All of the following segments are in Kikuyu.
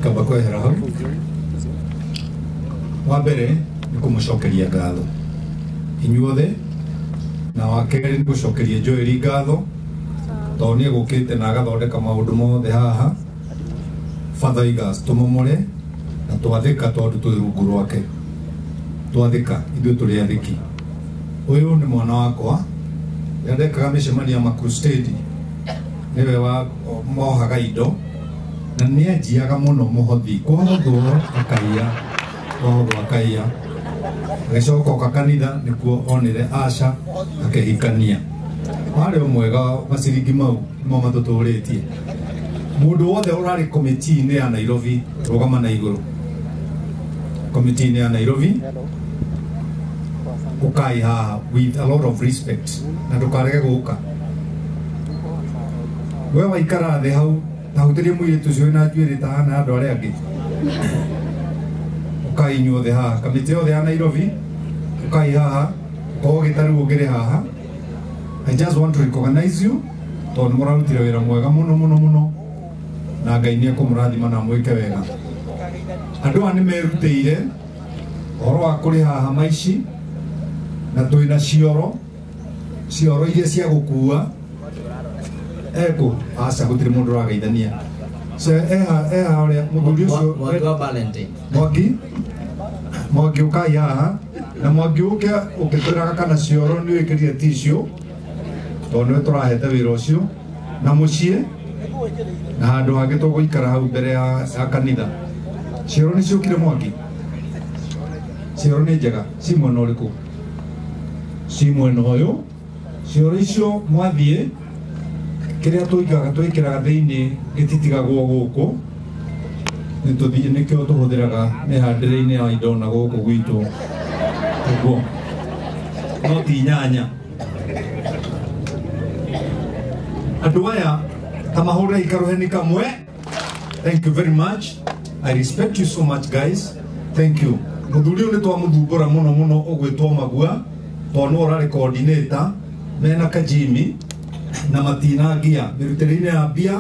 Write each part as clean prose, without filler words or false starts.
Kamba kwehera hau. Wa mbere nĩ kũmũcokeria ngatho inyuothe, na wa kerĩ nĩ gũcokeria Joel ngatho tondũ nĩ egũkĩte na agathondeka maũndũ mothe haha. Father Igas tũmomore na twathĩka tondũ twĩ rungu rwake, twathĩka ithuĩ tũrĩ athĩki. Ũyũ nĩ mwana wakwa, rĩrĩa ndekaga mĩcemanio ya makrustedi nĩwe wa mohaga indo na nĩ anjiaga mũno mũhothi, kwahothwo akaiya, kwahothwo akaiya, agĩcoka oka kanitha nĩkuo onire Asha akĩhikania. Warĩ o mwega maciringi mau nĩmo matũtũrĩtie. Mũndũ wothe ũrarĩ komiti-inĩ ya Nairobi rũgama na igũrũ. Komiti-inĩ ya Nairobi ũkai haha with a lot of respect na ndũkarege gũka. We waikara thĩ hau ta hutĩrie mũirĩtu ũcio wĩna njuĩrĩ ta hana andũ arĩa angĩ. Ũkai inyuothe haha, kamĩtĩ yothe ya Nairobi ũkai haha, ũkorwo gĩtarũ ũngĩrĩ haha. I just want to recognize you tondũ nĩ mũrarutire wĩra mwega mũno mũno mũno, na Ngai nĩ ekũmũrathima na mwĩke wega. Andũ aya nĩ merutĩire ũhoro wa kũrĩha haha maici, na twĩna cioro, cioro iria cia gũkua ekũ aca gũtirĩ mũndũ ũrageithania. So eha eha ũrĩa mũthuri ũcio Mwangi wa Valentine. Mwangi Mwangi ũkai haha, na Mwangi ũke ũkĩtwĩraga kana cioro nĩ wĩkĩrire tissue tondũ nĩwe tũrahete wĩra ũcio, na mũciĩ na handũ hangĩ tũgũikara hau mbere ya kanitha. Cioro nĩ ciũkire Mwangi? Cioro nĩ njega, ci mwena ũrĩkũ? Ci mwena ũyũ. Cioro icio mwathiĩ kĩrĩa tũigaga twĩkĩraga thĩinĩ gĩtitigagwo gũkũ, nĩ tũthiĩ nĩkĩo tũhũthĩraga mĩhandĩre-inĩ ya indo na gũkũ gwitũ ũguo, no ti nyanya. Andũ aya ta mahũre ikaruheni kamwe. Thank you very much. I respect you so much guys. Thank you. Mũthuri ũyũ nĩ twamũthumbũra mũno mũno ũgwĩtwo Magua tondũ nĩwe ũrarĩ coordinator mena Kajimi na matinangia mĩrutĩre-inĩ ya mbia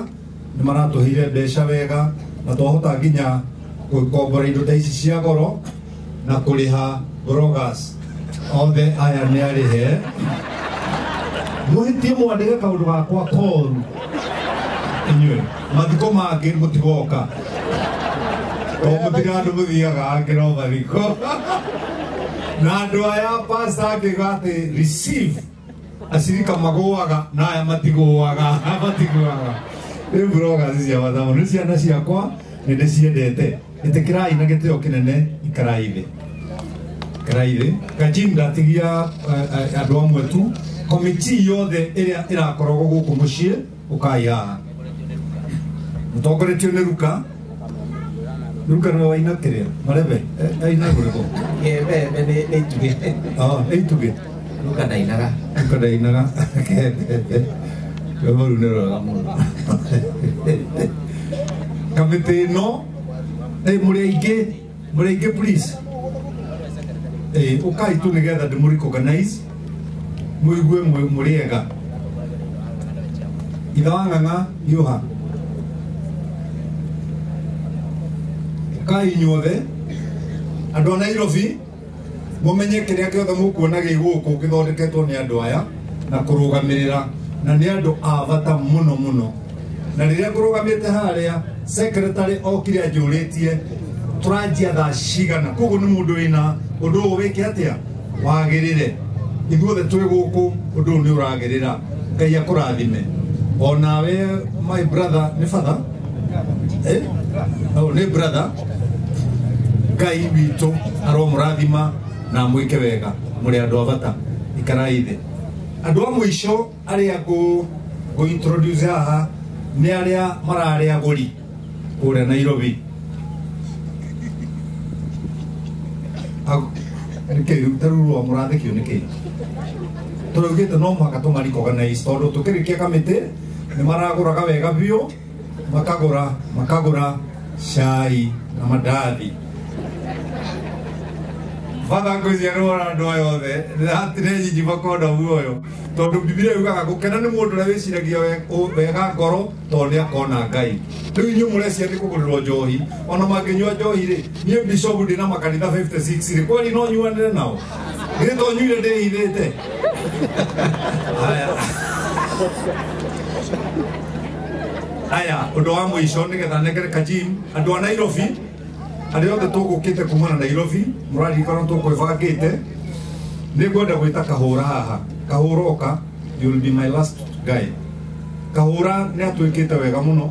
nĩ maratũheire mbeca wega na twahota nginya gũkombora indo ta ici cia goro na kũrĩha bloggers othe aya nĩ arĩhe. Mũhĩtie mwandĩke kaũndũ gakwa koru inyuĩ mathiko mangĩ mũtigoka tondũ mũtirĩ andũ mũthiaga angĩ no mathiko. Na andũ aya pastor akiuga atĩ receive acirika magũaga na aya matigũaga, matigũaga. Rĩu bloggers cia mathomo nĩ ciana ciakwa nĩ ndĩciendete. Ĩtĩkĩrai na gĩtĩo kĩnene, ikarai thĩ, ikarai thĩ. Kajim ndatigia andũ amwe tu, komiti yothe ĩrĩa ĩrakoragwo gũkũ mũciĩ ũkai haha. Mũtongoretio nĩ Ruka. Ruka nĩwe waina kĩrĩa marebe aina kũrĩkũ? Kĩbebe nĩ itugĩ. Oh, nĩ itugĩ. Ruka ndainaga. Ruka ndainaga. Kĩbebe. Rwĩmbo rũu nĩ rwega mũno. Kamĩtĩ ĩno, mũrĩ aingĩ, mũrĩ aingĩ please. Ũkai tu nĩgetha ndĩmũ recognize, mũigue mũrĩ ega. Ithe wa Ng'ang'a hiũha. Ũkai inyuothe andũ a Nairobi mũmenye kĩrĩa gĩothe mũkuona gĩ gũkũ gĩthondeketwo nĩ andũ aya na kũrũgamĩrĩra, na nĩ andũ a bata mũno mũno. Na rĩrĩa ngũrũgamĩte harĩa secretary okire anjũrĩtie tũranjia thaa cigana, koguo nĩ mũndũ wĩna ũndũ ũyũ wĩke atĩa wagĩrĩre. Ithuothe twĩ gũkũ ũndũ ũyũ nĩ ũragĩrĩra. Ngai akũrathime. Onawe my brother nĩ father? Oh, nĩ brother. Ngai witũ aromũrathima na amwĩke wega. Mũrĩ andũ a bata, ikarai thĩ. Andũ a mũico arĩa ngũ introduce haha nĩ arĩa mararĩ agũri kũrĩa Nairobi. Nĩkĩ ta rĩu rwa mũrathekio nĩkĩ? Tũraugĩte no mũhaka tũma recognize tondũ tũkĩrĩkia kamĩtĩ nĩ maragũraga wega biũ, makagũra cai na mandathi. Batha ngwĩciria nĩ wona andũ aya othe hatirĩ nyinyi makonda muoyo tondũ Bibilia yugaga gũkena nĩ mũndũ ũrĩa wĩciragia wega ngoro tondũ nĩ akona Ngai. Rĩu inyuĩ mũrecia nĩ kũgũrĩrwo njohi, ona mangĩnyua njohi rĩ, niĩ bishop ndĩ na makanitha 56 rĩ, kweli no nyuanĩre nao? Githĩ to nyuire ndĩhithĩte? Haya. Aya, ũndũ wa mũico nĩgetha nengere Kajim, andũ a Nairobi, arĩa othe tũgũkĩte kuma na Nairobi, mũraririkana tũkwĩbangĩte, nĩ ngwenda gwĩta Kahũra haha. Kahũra oka, you will be my last guy. Kahũra nĩ atwĩkĩte wega mũno.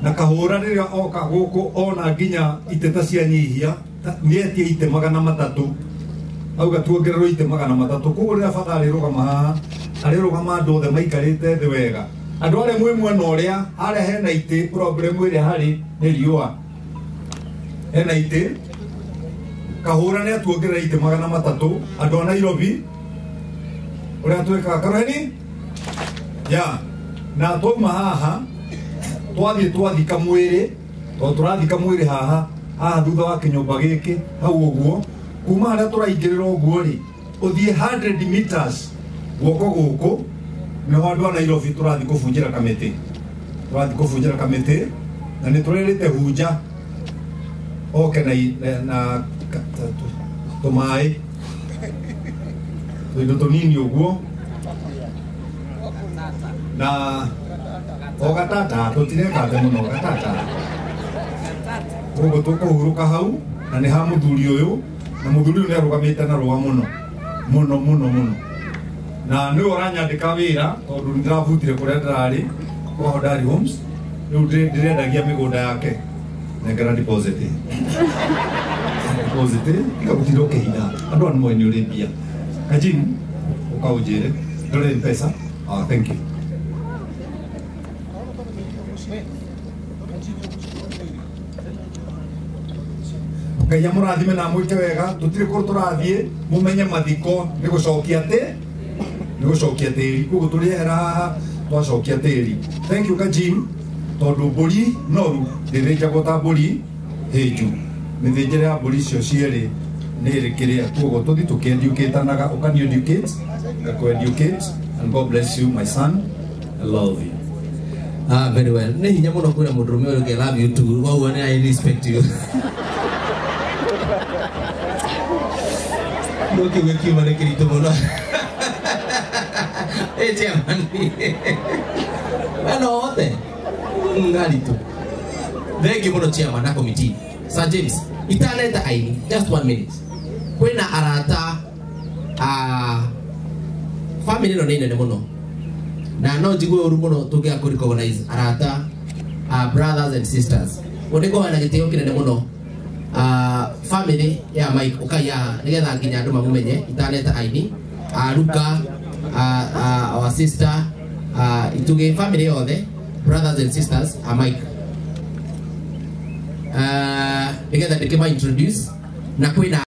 Na Kahũra rĩrĩa oka gũkũ ona nginya iteta cia nyihia, nĩetie ite 300. Auga tuongererwo ite 300. Koguo rĩrĩa bata arĩrũgama haha, arĩrũgama andũ othe maikarĩte thĩ wega. Andũ arĩa mwĩ mwena ũrĩa, harĩa hena itĩ, problem ĩrĩa harĩ nĩ riũa. Hena itĩ, Kahũra nĩ atuongerera itĩ 300, andũ a Nairobi, ũrĩa twĩkaga Karoheni? Ya, na twauma haha, twathiĩ twathika mwĩrĩ, tondũ tũrathika mwĩrĩ haha, haha thutha wa kĩnyũmba gĩkĩ, hau ũguo, kuma harĩa tũraingĩrĩra ũguo rĩ, ũthiĩ 100 meters guoko gũkũ, nĩho andũ a Nairobi tũrathiĩ kũbunjĩra kamĩtĩ. Tũrathiĩ kũbunjĩra kamĩtĩ, na nĩ tũrĩrĩte Hunja oke na tũmaĩ, tũindo tũnini ũguo, na o gatata, tũtirekate mũno, gatata. Koguo tũkũhurũka hau, na nĩ ha mũthuri ũyũ, na mũthuri ũyũ nĩ arũgamĩte na rũa mũno, mũno mũno mũno. Na nĩwe ũranyandĩka wĩra, tondũ nĩ ndĩrabutire kũrĩa ndĩrarĩ, kwa Hodari Homes, rĩu ndĩrendagia mĩgũnda yake. Nengera deposit. Deposit, tiga gũtinda ũkĩhitha. Andũ aya nĩ moĩ nĩ ũrĩ mbia. Kajim, ũka ũnjĩre, ndũrĩ M-Pesa? Ah, thank you. Ngai amũrathime na amwĩke wega, tũtirĩ kũndũ tũrathiĩ, mũmenye mathiko nĩ gũcokia tĩ, nĩ gũcokia tĩri. Koguo tũrĩehera haha twacokia tĩri. Thank you Kajim, tondũ mbũri noru ndĩthĩnjagwo ta mbũri hĩnju. Mĩthĩnjĩre ya mbũri icio cierĩ nĩ ĩrĩ kĩrĩa. Koguo tũthiĩ tũkĩeducatanaga, ũkani educate, ngakũ-educate, and God bless you my son, I love you. Ah, very well. Nĩ hinya mũno kwĩra mũndũrũme ũyũ ũngĩ, I love you too. Koguo nĩ I respect you. No kiugo kiuma nĩ kĩritũ mũno. Ĩ chairman. We no ũhote? Ngaritũ. Thank you mũno chairman na committee. Sir James, itaneta aini, just 1 minute. Kwĩna arata a family ĩno nĩ nene mũno. Na no njigue ũru mũno tũngĩaga kũ recognize arata a brothers and sisters. Ũndĩ na gĩtĩo kĩnene mũno. Family ya Mike ũkaiya nĩgetha nginya andũ mamũmenye itaneta aini Luka, our sister, Itugĩ, family yothe, brothers and sisters a Mike, nĩgetha ndĩkĩma introduce na kwĩna